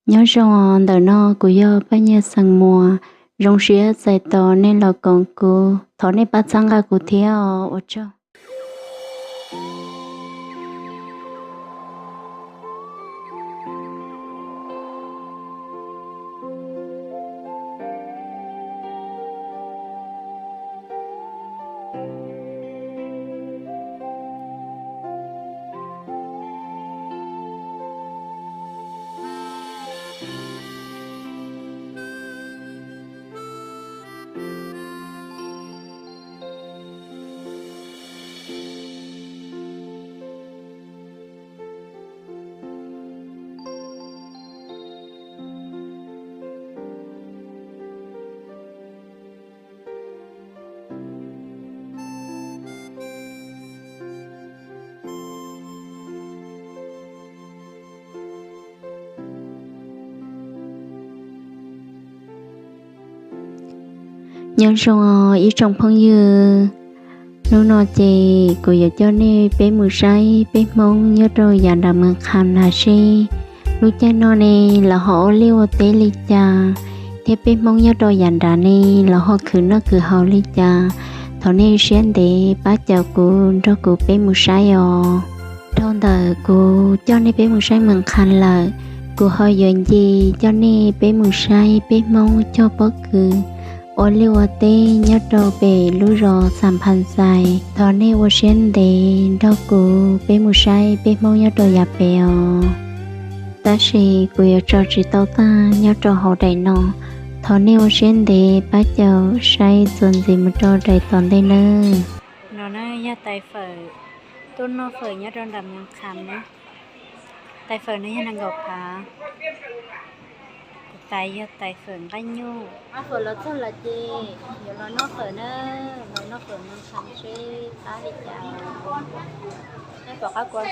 Nyob zoo os, ntawm no kuv yog Paj Nyiaj Xeem Muas, zoo siab txais tos nej los koom kuv, thov nej pab txhawb nqa kuv thiab os, ua tsaug. Nyob zoo os ib tsoom phooj ywg, hnub no ces kuv yuav coj nej peb mus saib peb Hmoob nyob rau yav nram Moos Kham na seb lub caij no ne lawv ho ua liaj ua teb li cas, thiab peb Hmoob nyob rau yav nrad ne lawv ho khwv noj khwv haus li cas. Thov nej siab ntev pab caum kuv nrog kuv peb mus saib os. Dhau ntawm kuv coj nej peb mus saib Moos Kham lawm, kuv ho yuav nce coj nej peb mus saib peb Hmoob cog pob kws ua liaj ua teb nyob rau pem lub zos Xam Phas Xais. Thov nej ua siab ntev nrog kuv peb mus saib peb Hmoob nyob rau yav pem os. Tab sis kuv yuav tso tsis tau tag nyob rau hauv daim no. Thov nej ua siab ntev pab caum saib txuas ntxiv mus rau daim tom ntej nawb. No na yog tais fawm, tuaj noj fawm nyob rau nram Moos Kham na. Tais fawm no yog nees nkaum phav. Tais yog tais fawm nqaij nyuj. Fawm los txog lawm ces yuav los noj fawm na, los noj fawm Moos Kham seb qab li cas. Nej pom qab kua,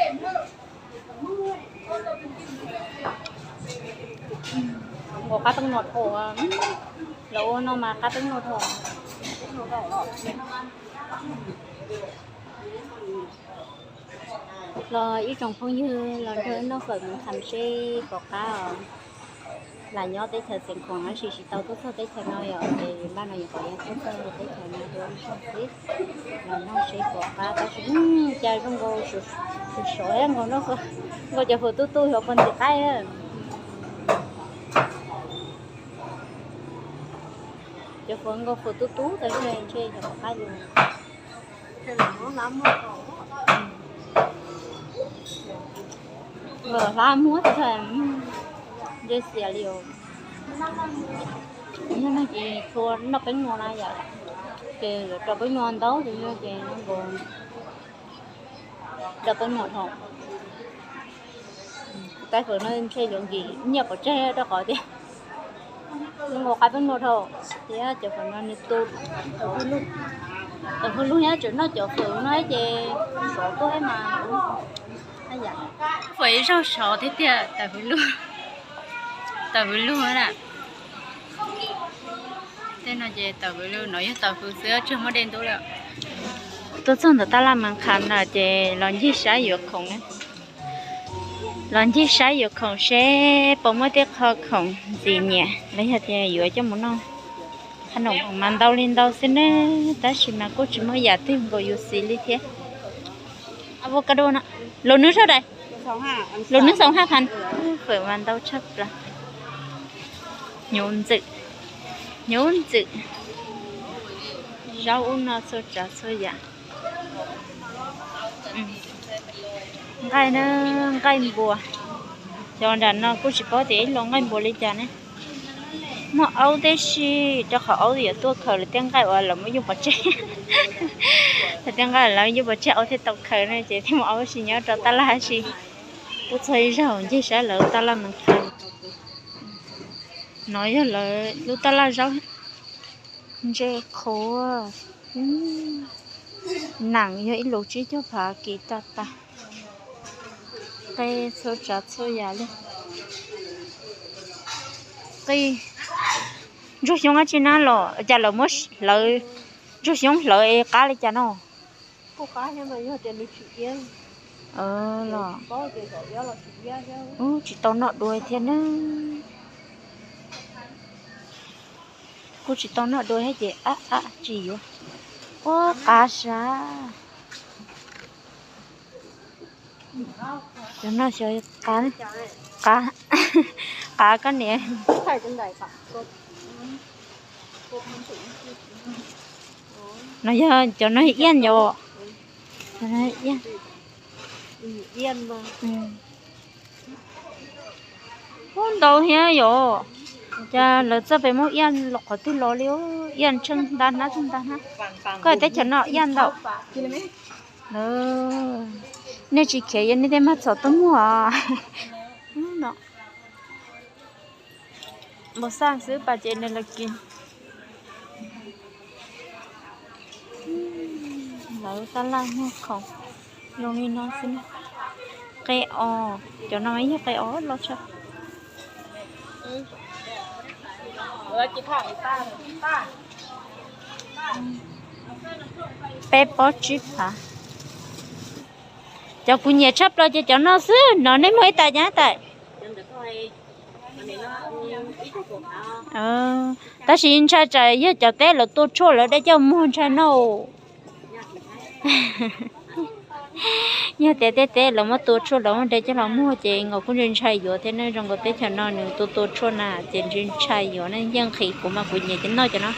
nkaus qab teeb no dhau, los ua no mas qab teeb no dhau. Los ib tsoom phooj ywg los nrog noj fawm Moos Kham seb pom qab os. Lam nyob teb chaws Xeev Khuam tab sis tsis tau tuaj txog teb chaws no yom, ces npaj no nyuam qhuav yog tuaj txog teb chaws no dua ib zaug xwb. Los noj seb pom qab tab sis cas zoo nkaus, sov sov nkaus, nkaus cov fawm tub tub xyov puas ntxim qaib. Cov fawm nkaus fawm tub tub tas ntshe xyov pom qab yus. Hlab muab tas ntshe xiam li os. Yog no ces txhua noj peeb no na yom, ces yuav rau peeb no ntau ces yog ces nkaus rau peeb no dhau. Tais fawm no ntshe yuav nkim nyiaj pov tseg rau qhov tias nkaus qab peeb no dhau, thiab cov fawm no nws tu, tawm hwj lug, tawm hwj lug nyob tseem noj cov fawm no ces sov tuaj mas. Fawm ib zaug sov tiag tiag, tawm hwj lug, tawm hwj lug na. Tej no ces tawm hwj lug, no yog tawm hwj xwb tsis muaj dej ntub li. Tuaj txog ntawm tab laj Moos Kham na ces los ncig saib yuav khoom na. Los ncig saib yuav khoom seb puas muaj tej qho khoom ntxim nyiam los yog tias yuav coj mus noj. Qhov no mas ntau li ntau xwb nawb, tab sis mas kuj tsis muaj yam twg nkaus yus xis li thiab. Avocado no, lus nws sab dais, lus nws xoom haj phan, fawm mas ntau tshaj plaws. Hnyuv ntxwm, hnyuv ntxwm, zaub ub no txhua tsav txhua yam. Nqaij na, nqaij npua. Cov nram no kuj tsis paub tias ib los nqaij npua li cas ne. Muaj aub tib si, rau qhov aub yuav tuaj khaws lawv tej nqaij uas lawv muab yuj pov tseg. Lawv tej nqaij lawv yuj pov tseg aub thiaj tau khaws na, ces thiaj muaj aub tib si nyob rau tab laj tib si. Kuj txog ib zaug ncig saib lawv tab laj Moos Kham. No yog lawv lub tab laj zaub ntse qhuav, nees yog ib lus tsib caug phav kis tag tag. Qe txhua tsav txhua yam li. Qe ntsuag xyoob dab tsi na los cas lawv muab hlawv, ntsuag xyoob hlawv es qab li cas no? Los tsis tau noj dua thiab nawb. Kuj tsis tau noj dua thiab ces ab ab tsis yuav. Ua qav sav. Cov no xyov qav, qav, qav koj niam. No yog cov no iab yom. Cov no iab. Ub, ntau thiab yom. Cas lawv txawj pem muab iab los qhov twg los li, iab tsheej nta hnab tsheej nta hnab. Koj teb chaws no iab ntau. Nej tsis khiav yog nej tej mag txhom tuaj muag. Npau xaj xwb pas ces nws los kis. Lawv tab laj muag khoom zoo li no xwb. Qe os, cov no mas yog qe os los tso. Peb pob tsib phav. Cov kuv nyiam tshaj plaws ces cov no xwb, no nej muag ib tais nyob tais. Tab sis ntshai tsam yog cov teb lawv tua tshuaj lawv de coj muag ntshai no. Yog tias tej teb lawv muab tua tshuaj lawv muab de coj los muag ces nkaus kuj ntshai ntshai yuav thiab ne, zoo nkaus teb chaws no nws tua tua tshuaj na ces ntshai ntshai yuav ne. Yeej nqhis kuv mas kuv nyiam ces noj cov no,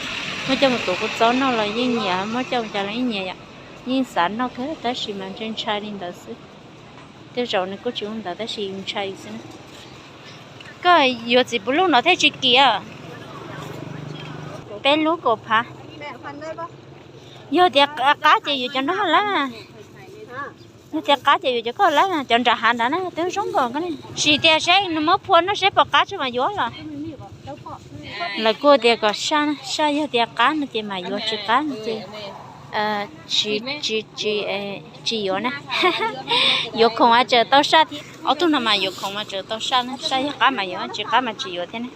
muab coj mus tuav kua txob noj los yeej nyiam, muab coj mus cas los yeej nyiam yom. Yeej xav noj kawg tab sis mas ntshai ntshai li ntawd xwb. Tej zaum nws kuj tsis ua ntawd tab sis ntshai xwb na. Koj yuav txiv puv lub no thiaj tsis kiam. Peb lub kaum phav. Yog tias qab ces yuav cov no lawm. Yog tias qab ces yuav cov koj lawm, cov nram hav nrad na twb zoo nkaus. Tsis tias seb nws muab phua noj seb puas qab tsis mas yuav los. Lawv kuj tias kom saj, saj yog tias qab no ces mas yuav, tsis qab no ces tsis, tsis, tsis yuav na. Yuav khoom mas tseem tau saj thiab, ob tug no mas yuav khoom mas tseem tau saj na, saj yog qab mas yuav, tsis qab mas tsis yuav thiab na.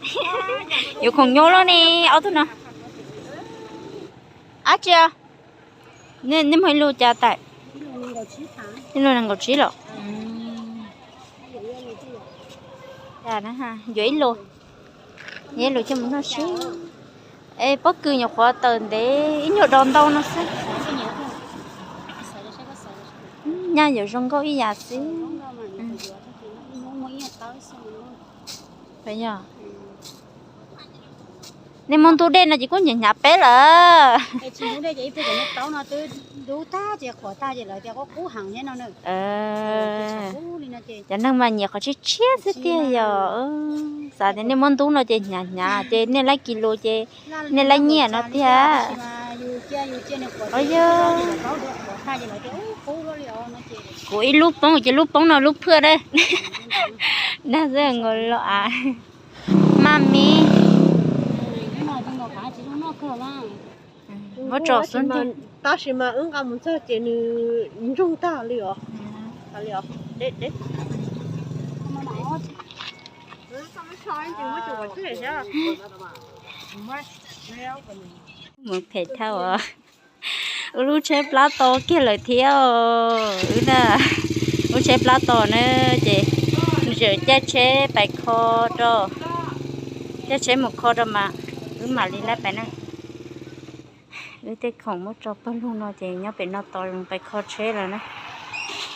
Yuav khoom nyuaj loj ne ob tug no. Ab tsi, nej muag ib lub cas tais? Ib lub nees nkaum tsib los? Yuav ib lub, yuav ib lub coj mus noj seb. Es pob kws nyuam qhuav tawm ntev ib nyuag do ntau no xwb. Nyaj yuav zoo nkauj ib yam xwb. Nej muab ntub dej no ces kuj hnyav hnyav peb lawm. Cov neeg mas nyiam qhov tshiab tshiab xwb tiag yog. Xav tias nej muab ntub no ces hnyav hnyav ces nej laib kis lus ces nej laib nyiaj no tiag. Yog kuv ib lub poob ces lub poob no lub phwj na. Nag xwb nkaus los av. Maj mi. Muab tso xwb ntag. Tab sis mas wb nqa mus txog ces nws ntsoog tag li os. Mus phem dhau os. Wb lub tsheb plab to kiag lawm thiab os. Wb na, lub tsheb plab to na ces tseem caij tsheb pais kho rau, caij tsheb mus kho rau mas wb mam li laib pais na. Wb tej khoom muab tso pawg lug no ces nyob pem no tos pais kho tsheb lawm na.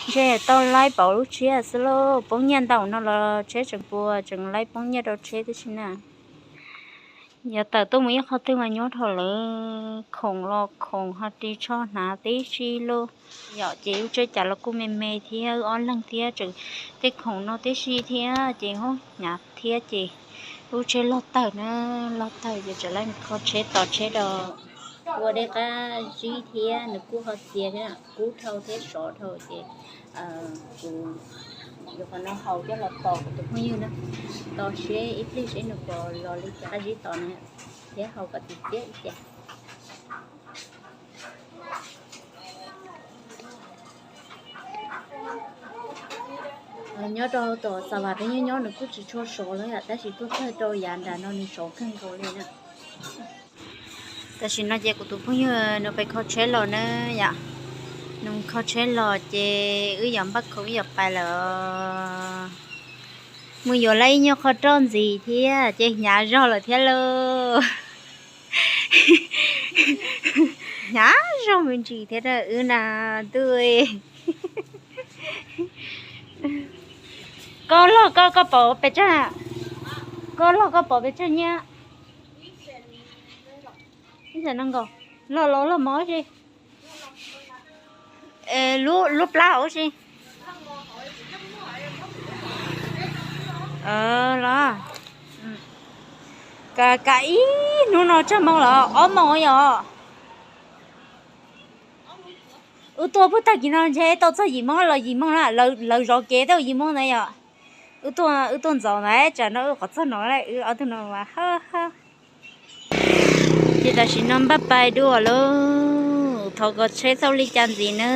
Ntshe tau laib pauv lub tsheb xwb lauj, poob nyiaj ntau no los tsheb tseem puas tseem laib poob nyiaj rau tsheb tib si na. Yuav tawm tuaj mus ib qho twg mas nyob dhau lawm, khoom los khoom ho ris tsho hnav tib si lauj. Yom, ces wb tsheb cas los kuj me me thiab, wb ob leeg thiab tseem tej khoom no tib si thiab ces ho hnyav thiab ces wb tsheb loj tawg na, loj tawg ces tseem laib kho tsheb tos tsheb rau. Ua dej qab zib thiab nws kuj ho txias thiab, kub dhau thiab sov dhau ces kuv yuav qhov no haus coj los tos kuv tus phooj ywg na, tos seb ib pliag seb nws puas los li cas qab zib tos na, thiab haus kom txias txias ib ce. Nyob rau tom Xas Vas peb nyob nyob nws kuj tsis tshua sov lawm yom, tab sis tuaj txog rau yav nram no nws sov kawg nkaus li na. Tam sim no ces kuv tus phooj ywg nws pais kho tsheb los na yom, nws kho tsheb los ces wb yuav npaj khoom wb yuav pais lawm. Mus yuav lawm ib nyuag qho roj ntxiv thiab ces hnyav zog lawm thiab lauj. Hnyav zog me ntsis thiab wb na ntuj. Koj log koj koj pom pes tsawg? Koj log koj pom pes tsawg nyiaj? Ib xees nees nkaum. Log los log mov si. Lub plab ua si. Los, kam ib hnub no tsawg moos los? Ob moos yom. Wb tuaj puag tag kis no ntshe tau txog yim moos los yim moos na, lawv zov kev tau yim moos ntawd yom. Wb tuaj ntxov ntawd tsam no wb qhov txog no lawm wb ob tug no mas ha ha. Ces tam sim no npaj pais dua lauj, thov kom tsheb txhauj li cas ntxiv na,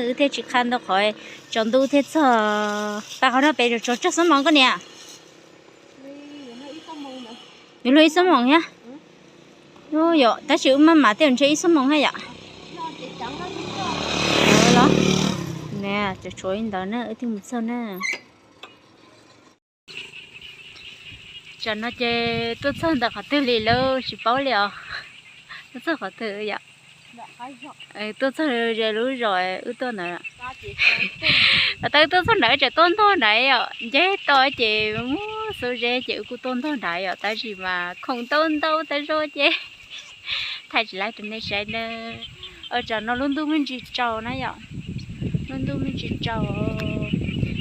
wb thiaj tsis qha ntau qhov, tsaus ntuj thiaj txog. Pais qhov no pem tsog tsawg xuab moos koj niam? Yuav luag ib xuab moos thiab. Yog tab sis wb maj mam tej ntshe ib xuab moos thiab yom. Los, tshuav ib ntawd na wb thiaj mus txog na. Tsam no ces tuaj txog ntawm qhov twg li lawm tsis paub li os. Tuaj txog qhov twg yom? Tuaj txog ze lub zos wb tuaj ntawd. Tau wb tuaj txog nrad tsam tuaj ntog nrad yom, nceb tau ces muab xuab zeb ces wb kuj tuaj ntog nrad yom, tab sis mas khoom ntau ntau tas zog ces thaij tsis laib rau nej saib na. Tsam no lub ntuj me ntsis tsaus na yom, lub ntuj me ntsis tsaus.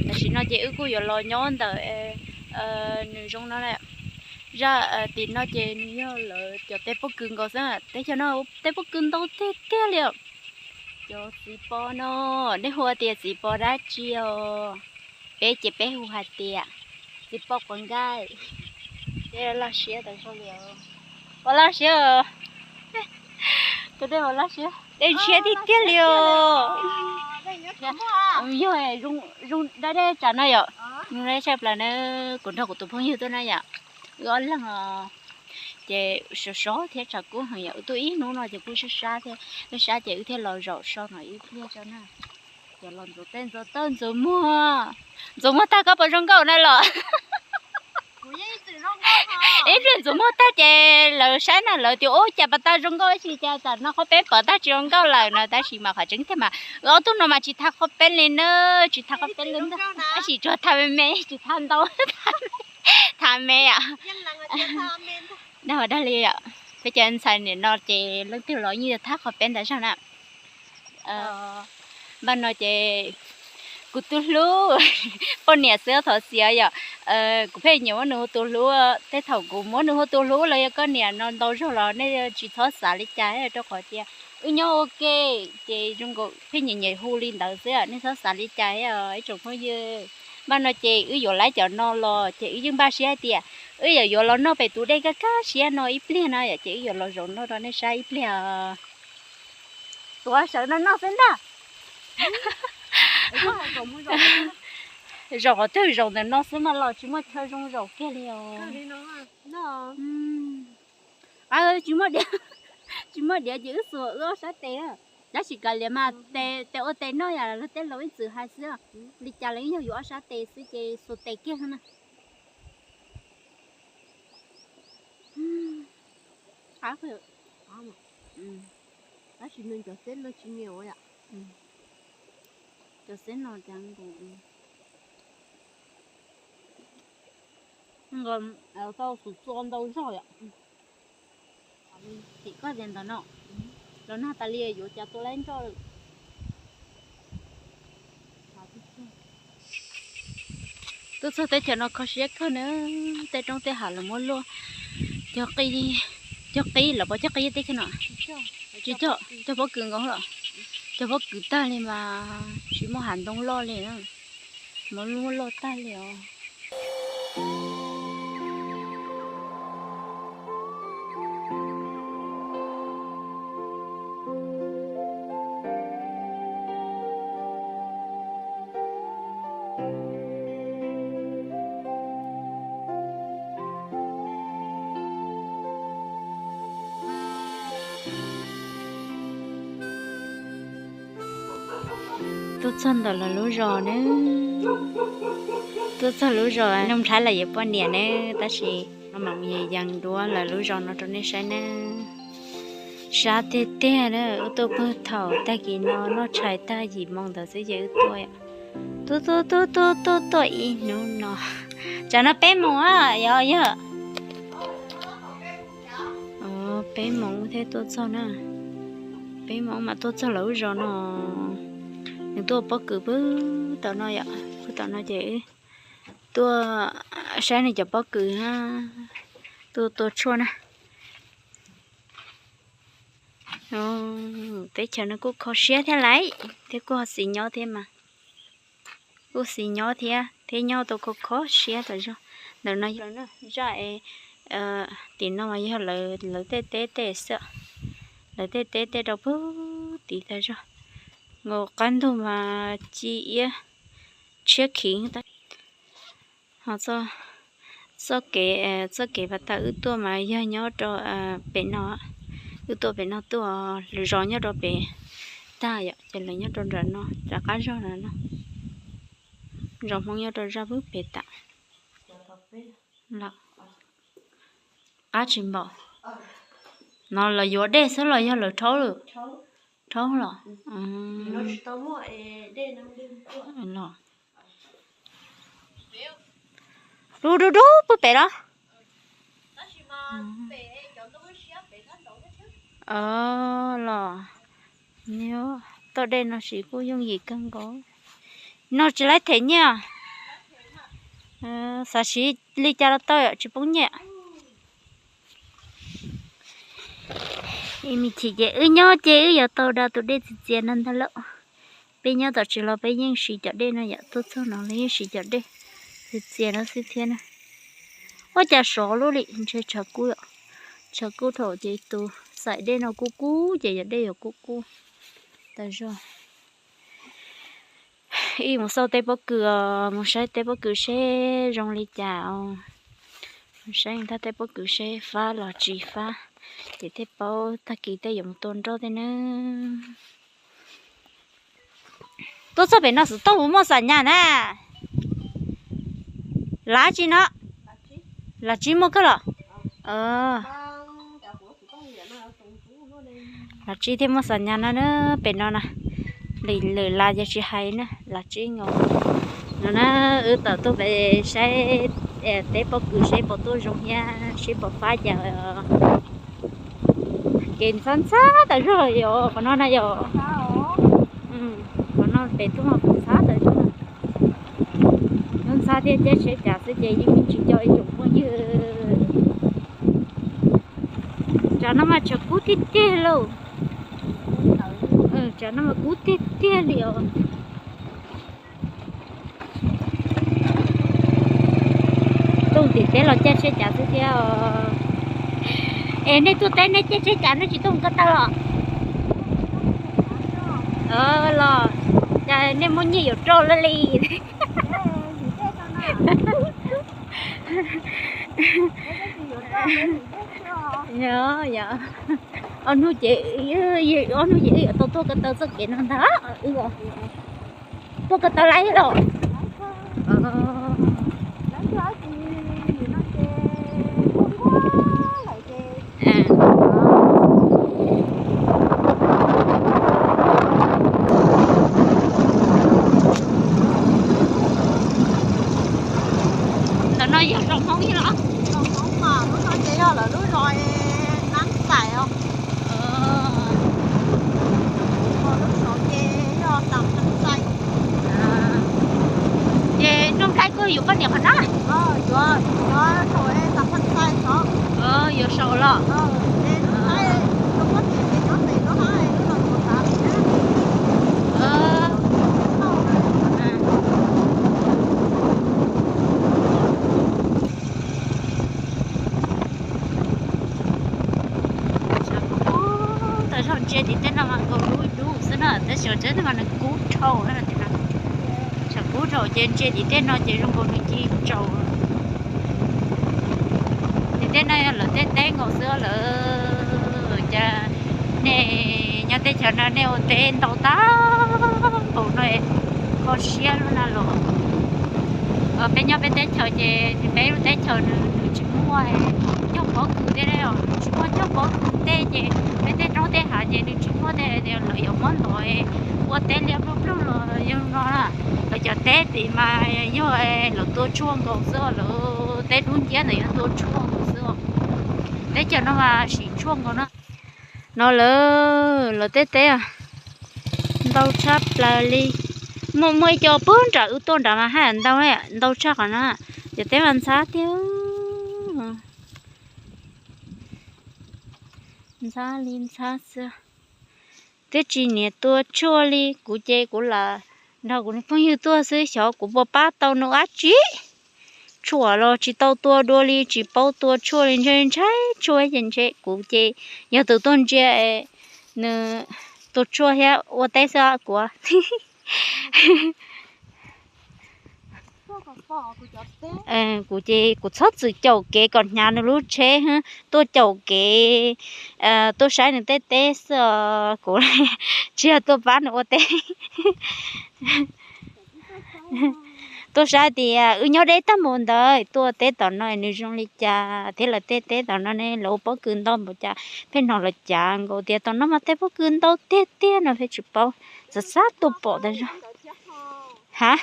Tam sim no ces wb kuj yuav los nyob ntawm nws zoo no. Zaj tim no ces nws yog lawv cov teb pob kws nkaus xwb, teb chaws no teb pob kws ntau tiag tiag li. Cov txiv pob no, nej hu tias txiv pob dab tsi os? Peb ces peb hu hais tias txiv pob quav nkaij. Dej loj siab tas zog li. Pob loj siab. Tus dej pob loj siab, dej ntshiab tiag tiag li os. Yog zoo dab dej tsam no yom, zoo dab tshaj plaws na. Kuv nrog kuv tus phooj ywg tuaj na yom, wb ob leeg os. Ces sov sov thiab tshav kub heev yom, wb tuaj ib hnub no ces kuj sab sab thiab, sab ces wb thiaj los zaum so no ib pliag tso na. Cov los ntxuav tej ntxuav taw ntxuav muag, ntxuav muag tag koj puas zoo nkauj na los? Ib pliag ntxuav muag tag ces lawv saib na lawv tias ub cas pas tag zoo nkauj tab sis cas tam no qhov peb pom tag tsis zoo nkauj lawm no, tab sis mas qhov tseeb tiag mas wb ob tug no mas tsis thaj qhov peb li na, tsis thaj qhov peb li, tab sis tsuas thaj me me tsis thaj ntau, thaj me yom. Dag dag li yom, peb cov ntxhais nim no ces leej twg los yeej thaj qhov peb ntawd zog na. Npaj no ces kuv tus hlub, poj niam xwb thov txim yom. Kuv pheej nyiam muab nws hu tus hlub, tej thaum kuv muab nws hu tus hlub los yog koj niam no ntau zog los nej tsis txhob xav li cas rau qhov tias wb nyob ua ke ces zoo nkaus pheej nyiam nyiam hu li ntawd xwb, nej txhob xav li cas ib tsoom phooj ywg. Npaj no ces wb yuav laib cov no los ces wb yeej npaj siab hais tias wb yuav yuav los noj pem tus dej kaj kaj siab no ib pliag no yom, ces wb yuav los zaum noj rau nej saib ib pliag. Tuav sawv no noj xwb ntag. Zaum qhov twg zaum ntawm no xwb mas los tsis muaj chaw zoo zaum kiag li os. Tsis muaj diav, tsis muaj diav ces wb xuas wb ob sab tes. Tab sis kav liam mas tes ua tes noj yam los tej laus ib txwm hais xwb, li cas los yeej yog yus ob sab tes xwb ces xuas tes kiag na. Tab sis nws cov xeb no tsis nyiam ua yom. Cov xeb no cas nkaus tau xus txua ntau zog yom. Tim koj tias ntawm no los nag tas li yuav cas tua laib nroj lawm. Tuaj txog teb chaws no kho siab kawg na, tej roob tej hav los muab luaj. Cog qib, cog qib los puas cog qib teb chaws no? Tsis cog, cog pob kws nkaus los. Cog pob kws tag li mas tsis muaj hav ntoo loj li na, muab luaj loj tag li os. Tuaj txog ntawm lawv lub zos ne, tuaj txog lub zos Nuj Nplhaib lawv yawg poj niam ne, tab sis no mam mus yees duab lawv lub zos no rau nej saib nawb. Sab tiag tiag na, wb tuaj pw thaum tag kis no noj tshais tag yim moos ntawd xwb ces wb tuaj. Tuaj tuaj tuaj tuaj tuaj tuaj ib hnub no. Tsam no peb moos a, yog yog. Peb moos thiaj tuaj txog na. Peb moos mas tuaj txog lawv lub zos no. Nws tuaj pob kws pw tom no yom, pw tom no ces tuaj saib nws cov pob kws, tuaj tua tshuaj na. Teb chaws no kuj kho siab thiab lauj, thiab kuj ho xis nyob thiab mas. Kuj xis nyob thiab, thiab nyob tau kho kho siab tas zog. Ntawm no yog zaj, tim no mas yog lawv tej teb tej xwb, lawv tej teb tej rau pug tid tas zog. Nkaus qab ntug mas ci iab tshiab khiv. Ho txoj kev, txoj kev pas tas wb tuaj mas yog nyob rau pem no, wb tuaj pem no tuaj, lwm zos nyob rau pem tag yom, ces lawv nyob rau nram no, rov qab zog no no. Zos Hmoob nyob rau zaj pem tas. Qab tsis npaum. No los yuav dej xwb los yog lawv rhaub lawm? Rhaub los. Dub dub dub pw pem los. Los, toj dej no siv kuj yooj yim kawg nkaus. No tsis laib them nyiaj. Xav siv li cas los tau, tsis poob nyiaj. Ib me chim ces wb nyob ces wb yuav tau da tus dej txias txias no ntag lauj. Peb nyob tom tsev los peb yeej siv cov dej no yom, tuaj txog no los yeej siv cov dej txias txias no xwb thiab na. Ua cas sov luaj li, ntshe tshav kub, tshav kub dhau ces tus xaim dej no kub kub ces yog dej yuav kub kub tas zog. Ib mus xauj teb pob kws os, mus saib teb pob kws seb zoo li cas os. Mus saib ntag teb pob kws seb fab los tsis fab, ces thiaj paub tag kis tej yuav mus tua nroj tej na. Tuaj txog pem no xov tooj puas muaj xam nyas na? Lav tsi no? Lav tsib muaj kawg los? Lav tsib thiaj muaj xam nyas no na, pem no na. Lwm lav ces tsis hais na, lav tsib nkaus. No na, wb tawm tuaj pem saib teb pob kws seb puas tuaj zoo thiab seb puas fab cas. Kev ntxhab ntxhab tas zog yom, qhov no na yom. Qhov no pem tuaj mas ntxhab tas zog. Nyob ntxhab thiab caij tsheb cav xwb ces yeej tsis nco ib tsoom phooj ywg. Tsam no mas tshav kub tiag tiag lauj. Tsam no mas kub tiag tiag li os. Tuaj tim teb los caij tsheb cav xwb thiab os. Es nej tuaj teb nej caij tsheb cav nej tsis tuaj mus ko taw los? Los, cas nej muaj nyiaj yuav roj lawm li. Yog, yog. Ob hnub ces, ob hnub ces wb yuav tau tuaj ko taw txoj kev no ntag. Tuaj ko taw lawm los? Ntawm no yog zos Hmoob ib los? Zos Hmoob mas lub no ces yog lawv lub zos Nab Xais os. Lub zos ces yog Tam Phaj Xais. Ces Nuj Nplhaib kuj yus poj niam qhov no? Yuav, yuav saum Tam Phaj Xais os. Yuav saum los? Tau zog ntsia tim tej no mas nkaus dub dub xwb na, tab sis teb no mas nws kub dhau na. Tshav kub dhau ces ntsia tim tej no ces zoo nkaus nws ci tsaus. Tim tej no yog lawv tej teb nkaus xwb lawm. Cas nej nyob teb chaws no nej ua teb ntau tag npaum no, kho siab lub na los. Peb nyob peb teb chaws ces peb lub teb chaws nws tsis muaj cog Pob kws tej, tsis muaj cog pob kws tej ces peb tej roob tej hav ces nws tsis muaj tej, lawv yuav muab ntov ua teb liaj pluj pluj los yog no na. Lawv cov teb tim mas yog lawv tua tshuaj nkaus xwb, lawv teb dub nciab ntawd yog tua tshuaj nkaus xwb. Teb chaws no mas siv tshuaj nkaus na. No lawv, lawv tej teb ntau tshaj plaws li. Muaj, muaj ib co puag nram wb tuaj nrad mas haj ntau, ntau tshaj qhov no. Cov teb mas ntxhab tiag, ntxhab li ntxhab xwb. Twb tsis niam tua tshuaj li, kuv ces kuv lam nrog kuv phooj ywg tuaj xwb, xyov kuv puas pab tau nws dab tsi. Tshuaj los tsis tau tua dua li, tsis paub tua tshuaj li, ntshe ntshai tshuaj ces ntshe kuv ces yog tus tuaj ntsia nws tua tshuaj thiab ua teb xwb kuv. Kuv ces kuv txhob txwm caum kev kom hnyav nws lub tsheb, tuaj caum kev tuaj saib nws tej teb xwb os, kuv tsis yog tuaj pab nws ua teb. Tuaj saib tias wb nyob deb tag npaum ntawd tuaj teb tom no nws zoo li cas thiab lawv tej teb tom no ne lawv ua pob kws ntau npaum cas, pheej hnov lawv cav nkaus tias tom no mas tej pob kws ntau tiag tiag no pheej tsis paub, xav xav tuaj pom tas zog. Ha?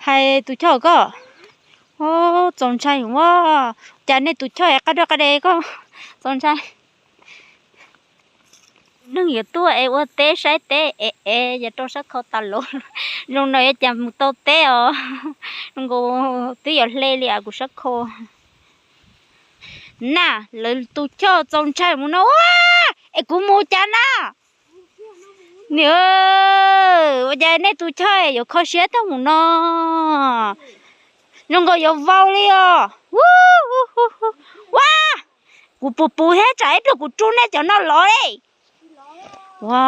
Hais tus choj koj. Txaus ntshai ua cas nej tus choj qab daj qab de koj, txaus ntshai. Neeg yuav tuaj es ua teb saib teb es es yog rau sab khau tas lawm, zoo no yuav cas mus tau teb os. Nkaus twb yuav hle li kuv sab khau. Na, lawv tus choj txaus ntshai mus no, es kuv mus cas na? Niam, ua cas nej tus choj yuav kho siab tag mus no? Zoo nkaus yuav vau li os. Ua, kuv puv puv thiab tsam ib pliag kuv tsuj nej cov no los li. Ua,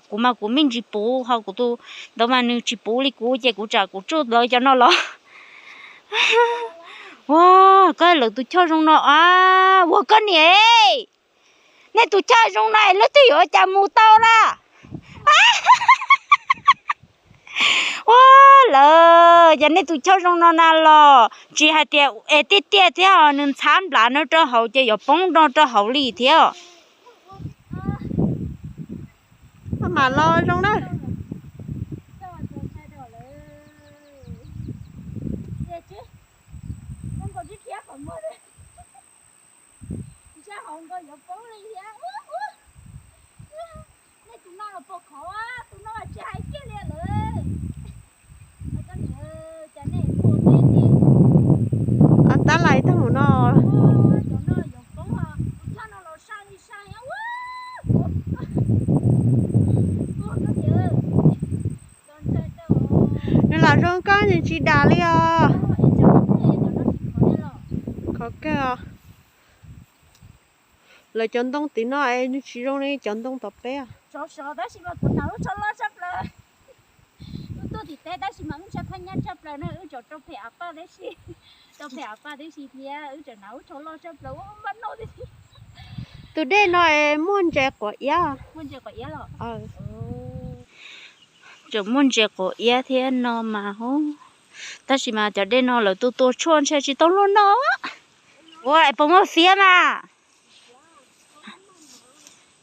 kuv mas kuv me ntsis puv ho kuv tus ntawd mas nws tsis puv li kuv ces kuv tsam kuv tsuj lawv cov no los. Ua, koj lawv tus choj zoo no a, ua koj niam, nej tus choj zoo no es leej twg yuav ua cas mus tau na? Ua, lawv, yog nej tus choj zoo no na los tsis hais tias es tiaj tiaj thiab nws ntxhab nplas no rau hauv ces yuav poob no rau hauv li thiab. Mam los zoo na. Nej tus no los pom qhov, tus no tsis hais kiag li lawm. Koj niam, cas nej ua teb, tab lais tag mus no. Cov no yuav poob, tus choj no los sai li sai. Nws lam zoo koj nws tsis dam li os. Khov kawg os. Lawv cov ntoo tim no es nws tsis zoo li cov ntoo tom peb. Tab sis mas kuv hnav lub tsho loj tshaj plaws. Wb tuaj tim teb tab sis mas wb tsho thaj nyab tshaj plaws na, wb tseem rau phem av paj tib si. Rau phem av paj tib si thiab wb tseem hnav lub tsho loj tshaj plaws ua npaj noj tib si. Tus dej no es muaj ntses quav iab. Muaj ntses quav iab los? Tseem muaj ntses quav iab thiab no mas. Tab sis mas cov dej no lawv tua tua tshuaj ntshe tsis tau luaj no. Ua es puas muaj fiab mas?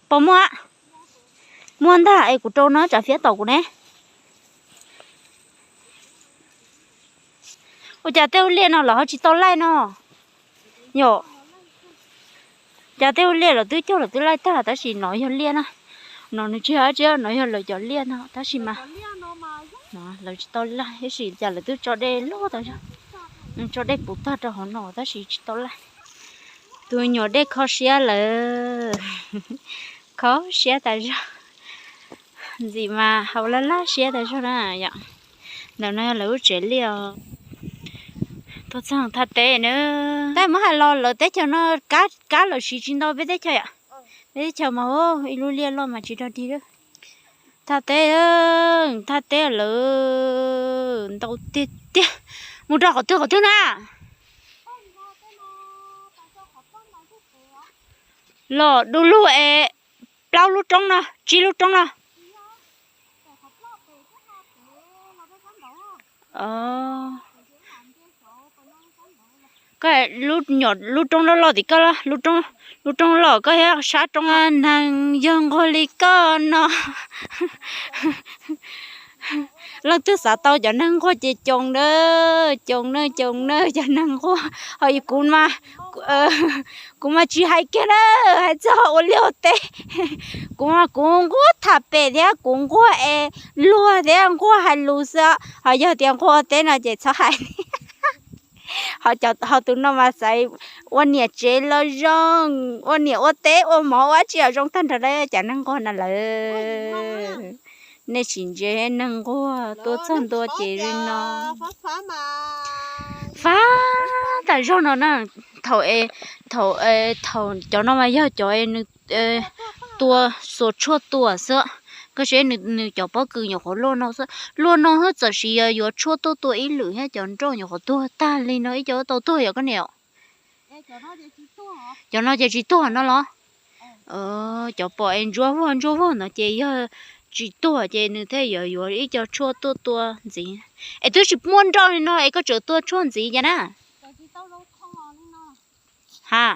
Puas muaj? Muaj ntag es kuv rau no tsam fiab tom kuv ne. Ua cas tej ua liaj no lawv ho tsis tau laij no? Yom, cas tej ua liaj lawv twb cog lawv twb laij tag tab sis no yog liaj na. No nws tsis yog dab tsi, no yog lawv cov liaj no tab sis mas lawv tsis tau laij tab sis cas lawv twb tso dej loj tas zog. Tso dej puv tag rau hauv no tab sis tsis tau laij. Tus nyuam dej kho siab lawm. Kho siab tas zog. Ntxim mas haus laj laj siab tas zog na yom. Ntawm no yog lawv lub tsev liaj os. Tuaj txog thaj teb na. Tab muab hais los lawv teb chaws no kab lawv siv tsis ntau peb teb chaws yom. Peb teb chaws mas ib lub liaj loj mas tsis dog dig. Thaj teb, thaj teb lawv ntau tiag tiag. Mus rau qhov twg qhov twg na? Los du lug es plaub lub roob no, tsib lub roob no. Lub nyuam, lub roob loj loj tim koj, lub roob loj koj thiab sab roob. Neeg yog nquag li koj no. Leej twg xav tau cov neeg nquag ces coom na, coom na, coom na cov neeg nquag. Ho kuv mas, kuv mas tsis hais kiag na, hais txog ua liaj ua teb. Kuv mas kuv nquag tham pem thiab kuv nquag es luag thiab nquag hais lus xwb, ho yog tias nquag ua teb no ces txhob hais. Ho, ho tus no mas xaiv ua niam tsev los zoo, ua niam ua teb ua mov ua dab tsi los zoo tag nrho li cov neeg nquag no lawm. Nej tsis ntse neeg nquag tuaj txog ntua ces li no. Fab tas zog no na. Thaum, thaum, thaum cov no mas yog cov nws tua xuas tshuaj tua xwb. Koj saib nws cov pob kws nyuam qhuav luaj no xwb, luaj no xwb txawm sis yog yuav tshuaj tuaj tua ib lwm thiab cov nroj nyuam qhuav tuag tag li no ib co tau tuag yom koj niam? Cov no ces tsis tuag no los? Cov pom es ntsuab vog ntsuab vog no ces yog tsis tuag ces nws thiaj yuav yuav ib co tshuaj tuaj tua ntxiv. Es twb tsis muaj nroj li no es koj tseem tua tshuaj ntxiv cas na? Ha.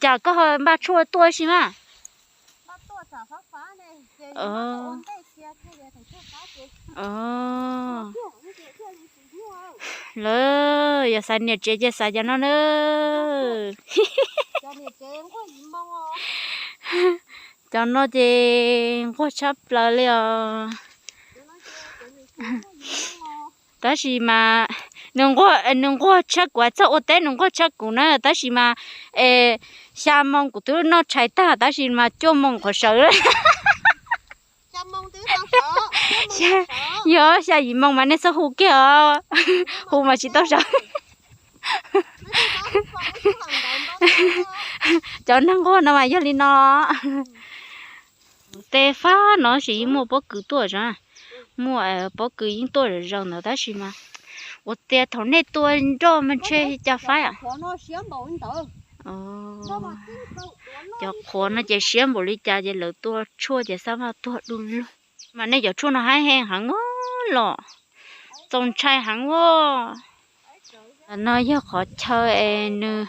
Cas koj ho npaj tshuaj tuaj si mas? Lawv yog xav niam tsev ces xav cov no na. Cov no ces nquag tshaj plaws li os. Tab sis mas nws nquag, nws nquag tshaj kuv, txog ua teb nws nquag tshaj kuv na, tab sis mas es xya moo kuv twb noj tshais tag tab sis mas cuaj moo qhuav sawv. Yog xya yim moo mas nej txhob hu kiag os, hu mas tsis tau sawv. Cov neeg nquag no mas yog li no. Tej fab no sis yeej muaj pob kws tuaj, muaj pob kws yeej tuaj zom zaws ntawd tab sis mas ua tias thaum nej tua nroj mas ntshe cas faib. Cov qhuav no ces siab npaum li cas ces lawv tua tshuaj ces xab maj tuag du lug. Mas nej cov tshuaj no haib heev heev os los, txaus ntshai heev os. No yog qhov chaw es nws,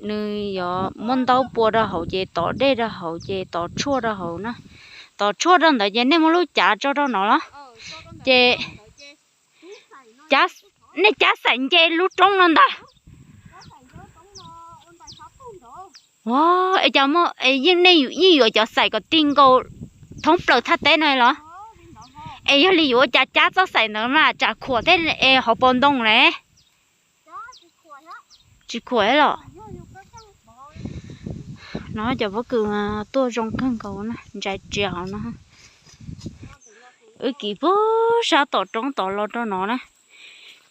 nws yuav muab ntaub pua rau hauv ces tov dej rau hauv ces tov tshuaj rau hauv na. Tov tshuaj rau ntawd ces nej muab lub cav tso rau no los. Ces nej cab xaim nce lub roob no ntag. Ua, es cas muaj, yeej nej yeej yuav cov xaim kom ti nkaus thoob plaws thaj teb no los? Es yog li yuav ua cas cab txoj xaim ntawd mas tsam khuam thiab es hauv paus ntoo ne? Tsis khuam los? No cov pob kws tuaj zoo kawg nkaus na, ntsais tsias hauv no. Wb kiv puag sab tom roob tod los rau no na.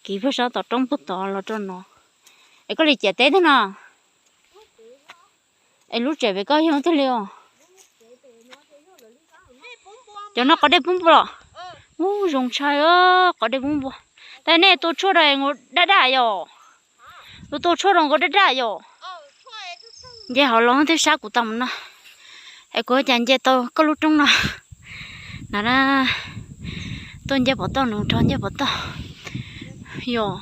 Kiv puag sab tom roob puag tod los rau no. Es koj li ciam teb thiab no? Es lub tsev pem koj yog tiag li os? Cov no qos dej pub npua los? Ub, zoo tshaj, qos dej pub npua. Tab nej tua tshuaj rau nkaus daj daj yom? Tus tua tshuaj rau nkaus daj daj yom? Nce hauv los twb sab kuv tau mus no. Es kuv cas nce tau koj lub roob no na. Tuaj nce pov toj, nws rov nce pov toj. Yog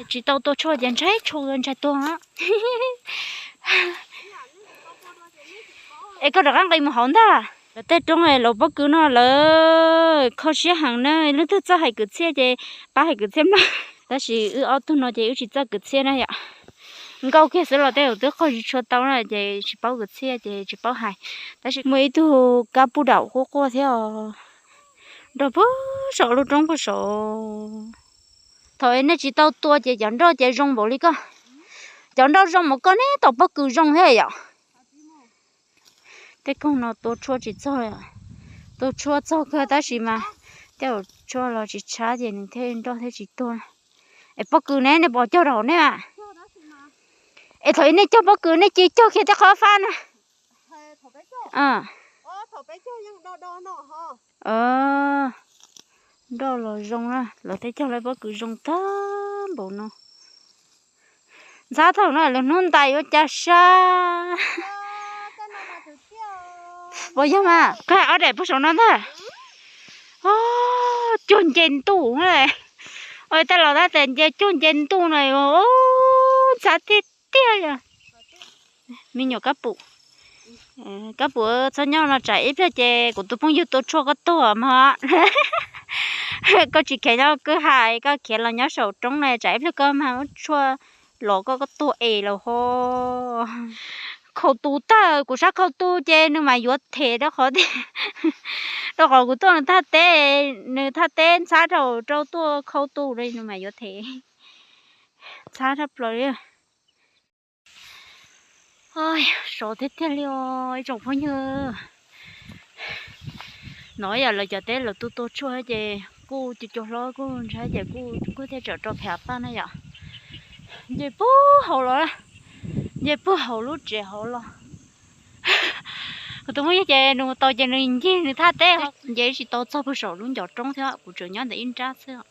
tsis tau tua tshuaj ces ntshai tshuaj ntshai tuag. Es koj rov qab nqis mus hauv ntag. Lawv tej roob es lawv pob kws no lawv kho siab heev na, leej twg txawj hais kwv txhiaj ces pab hais kwv txhiaj mloog. Tab sis wb ob tug no ces wb tsis txawj kwv txhiaj na yom. Nkauj kiag xwb los tej zaum twb qaug tsis tshua tau na ces tsis paub kwv txhiaj ces tsis paub hais. Tab sis muaj ib tug kab puj daum quaj quaj thiab os. Nrog puag saum lub roob puag saum. Thaum nej tsis tau tua ces cov nroj ces zoo npaum li koj. Cov nroj zoo mas koj neb tau pob kws zoo thiab yom. Tej koog no tua tshuaj tsis txog, tua tshuaj txog kawg tab sis mas tej zaum tshuaj los tsis tshab ces nws thiaj nroj thiaj tsis tuag. Es pob kws ne nej puas cog rau hauv nej a? Es thaum ub nej cog pob kws nej cia cog kiag tej qhov fab na. Nroj los zoo na, lawv tej cog lawv pob kws zoo tag npaum no. Ntxhab thaum no lawv hnub ntais yuav cas sab. Puas yog mas, koj hais ob daim puag saum no ntag. Cuag nce ntuj. Ua tej laus tab tias nce cuag nce ntuj no, ntxhab tiag tiag li. Me nyuam kab pum, kab pum txhob nyob no tsam ib pliag ces kuv tus phooj ywg tua tshuaj koj tuag mog. Koj tsis khiav nyob kwj ha, koj khiav los nyob saum roob no tsam ib pliag koj mag muab tshuaj los koj koj tuag es los ho. Khau tus tag, kuv sab khau tus ces nws mas yuav them rau qhov tias, rau qhov kuv tuaj nws thaj teb, nws thaj teb ntxhab rau rau tuaj khau tus li nws mas yuav them. Ntxhab tshaj plaws li. Sov tiag tiag li os ib tsoom phooj ywg. No yam lawv cov teb lawv tu tua tshuaj ces kuj cua cua hlob kuj ntshai ces kuj kuj thiaj tsam rau pem paj na yom. Nce puag hauv los, nce puag hauv lub tsev hauv los. Kuv tus phooj ywg ces nws mus tau ces nws ncig nws thaj teb, nce tsis tau txog puag saum lub ncov roob thiab, kuv tseem nyob ntawm ib nrab xwb.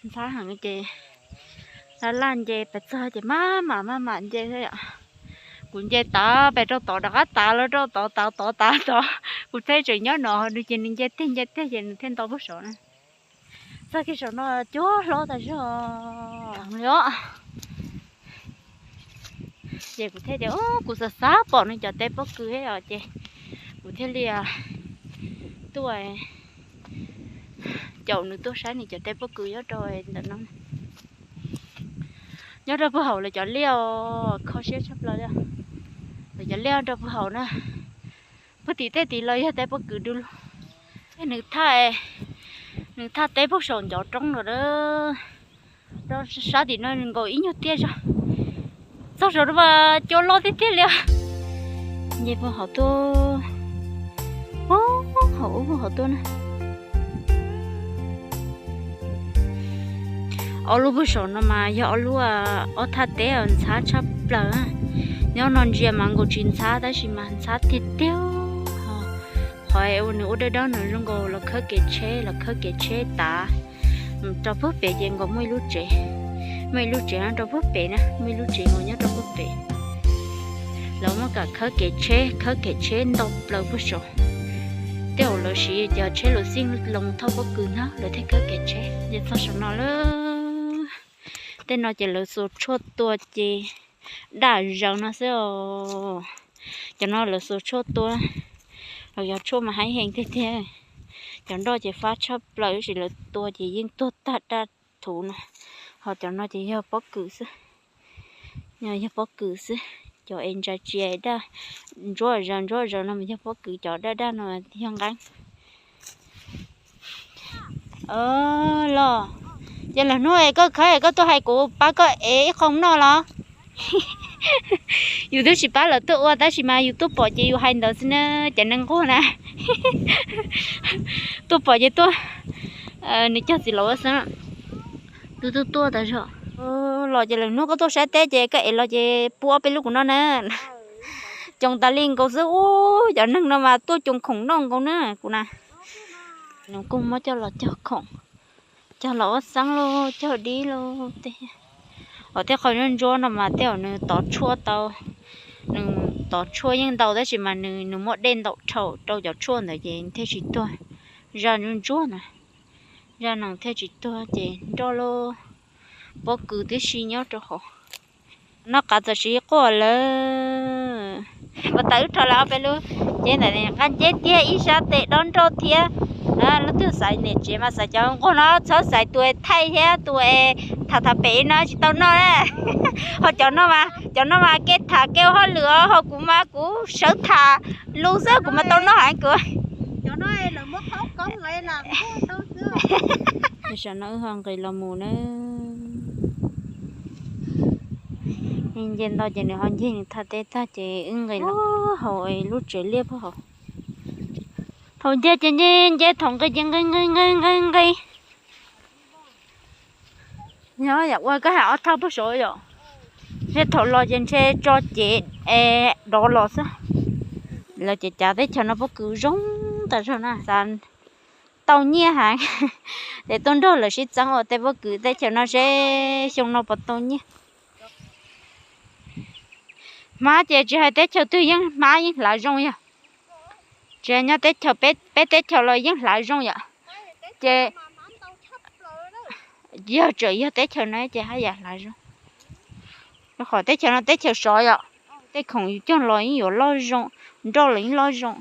Ntxhab heev ces laj laj nce pes txog ces maj mam maj mam nce xwb yom. Kuv nce tav pes rau tod rov qab tav los rau tod tav tod tav tod, kuv thiaj tseem nyob no, nws ces nws nce tiag nce tiag ces nws thiaj nto puag saum na. Txog kiag saum no cua hlob tas zog li os. Ces kuv thiaj tias kuv xav xav pom nws cov teb pob kws os ces kuv thiaj li tuaj caum nws tuaj saib nws cov teb pob kws nyob rau ntawm no. Nyob rau puag hauv lawv cov liaj os, kho siab tshaj plaws li. Lawv cov liaj rau puag hauv na, puag tim tej tim los yog teb pob kws du lug. Nws thaj, nws thaj teb puag saum ncov roob no, rau sab tim no nkaus ib nyuag tiaj zog. Txog saum no mas cua loj tiag tiag li. Nce puag hauv tuaj, puag hauv ub puag hauv tuaj na. Ob lub puag saum no mas yog ob lub, ob thaj teb ntxhab tshaj plaws. Nyob no ntsia mas nkaus tsis ntxhab tab sis mas ntxhab tiag tiag. Qhov uas nws ua dawb dawb no zoo nkaus los khawb kev tsheb, los khawb kev tsheb tav. Rau puag pem ces nkaus muaj ib lub tsev, muaj ib lub tsev nyob rau puag pem na, muaj ib lub tsev nkaus nyob rau puag pem. Lawv muaj kam khawb kev tsheb, khawb kev tsheb ntau plaws puag saum. Tej zaum lawv siv cov tsheb luv xij loos thauj pob kws ntag lawv thiaj khawb kev tsheb. Ces txog saum no lawm. Tej no ces lawv xuas tshuaj tua ces daj zaws no xwb os. Cov no lawv xuas tshuaj tua, lawv cov tshuaj mas haib heev tiag tiag. Cov nroj ces fab tshaj plaws tab sis lawv tua ces yeej tuag tag daj thuv no. Ho cov no ces yog pob kws xwb, yog pob kws xwb. Cov es ntsa tsia daj ntsuab zaws ntsuab zaws no mas yog pob kws, cov daj daj no yog nqeeb. Los, ces lwm hnub es koj khawb es koj tuaj hais kuv pab koj ev ib qho noj los? Yus twb tsis pab lawv tuaj ua tab sis mas yus tuaj pom ces yus hais ntawd xwb na, cov neeg nquag na. Tuaj pom ces tuaj, nws cog txiv laus xwb. Tuaj tuaj tuaj tas zog. Los ces lwm hnub koj tuaj saib teb ces koj ev los ces pub ob peb lub kuv noj na. Coos tas li nkaus xwb ub, cov neeg no mas tuaj coos khoom noj nkaus na kuv na. Nws kuj muab coj los cog khoom, cog los ua xeeb lauj, cog dib lauj tej. Hos tej qhov ntsuab ntsuab no mas tej zaum nws tov tshuaj tau, nws tov tshuaj yeej ntau tab sis mas nws, nws muaj dej ntaum dhau rau cov tshuaj ntawd ces thiaj tsis tuag. Zaj ntsuab ntsuab na, zaj no thiaj tsis tuag ces nroj lauj, pob kws tib si nyob rau hauv. Noj qab txawm siv quaj lawm. Ua tau wb rho lawm ob peb lub, ces ntawm nqaj nceb tiag ib sab tes dob nroj thiab. Leej twg xaiv niam tsev mas xaiv cov nquag no txhob xaiv tus es thaij thiab tus es tham tham pem no tsis tau noj na. Ho cov no mas, cov no mas kev tham kev ua hauj lwm os, ho kuv mas kuv sawv tham lus xwb kuv mas tau noj heev kuv. Tam sim no wb ho nqis los mus na. Nce ntau ces nws ho ncig nws thaj teb tag ces wb nqis los hauv lub tsev liaj puag hauv. Thaum ncig ces nce, nce thaum nqis ces nqis nqis nqis nqis nqis. Nyob yam ua koj hais ob thaj puag saud yom, ntshe thaum los ces ntshe tso cev dov los xwb. Lawv ces cav teb chaws no pob kws zoo tas zog na, xav tau nyiaj heev. Ces tuaj nrog lawv sib txeeb ua tej pob kws teb chaws no seb xyoo no puas tau nyiaj. Hmab ces tsis hais teb chaws twg yeej hmab yeej hlav zoo yog. Tsis nyob teb chaws, peb teb chaws los yeej hlav zoo yom. Ces yog tseem yog teb chaws no ces haj yam hlav zoo. Rau qhov teb chaws no teb chaws sov yom, tej khoom yus cog los yeej yuav loj zoo, nroj los yeej loj zoo.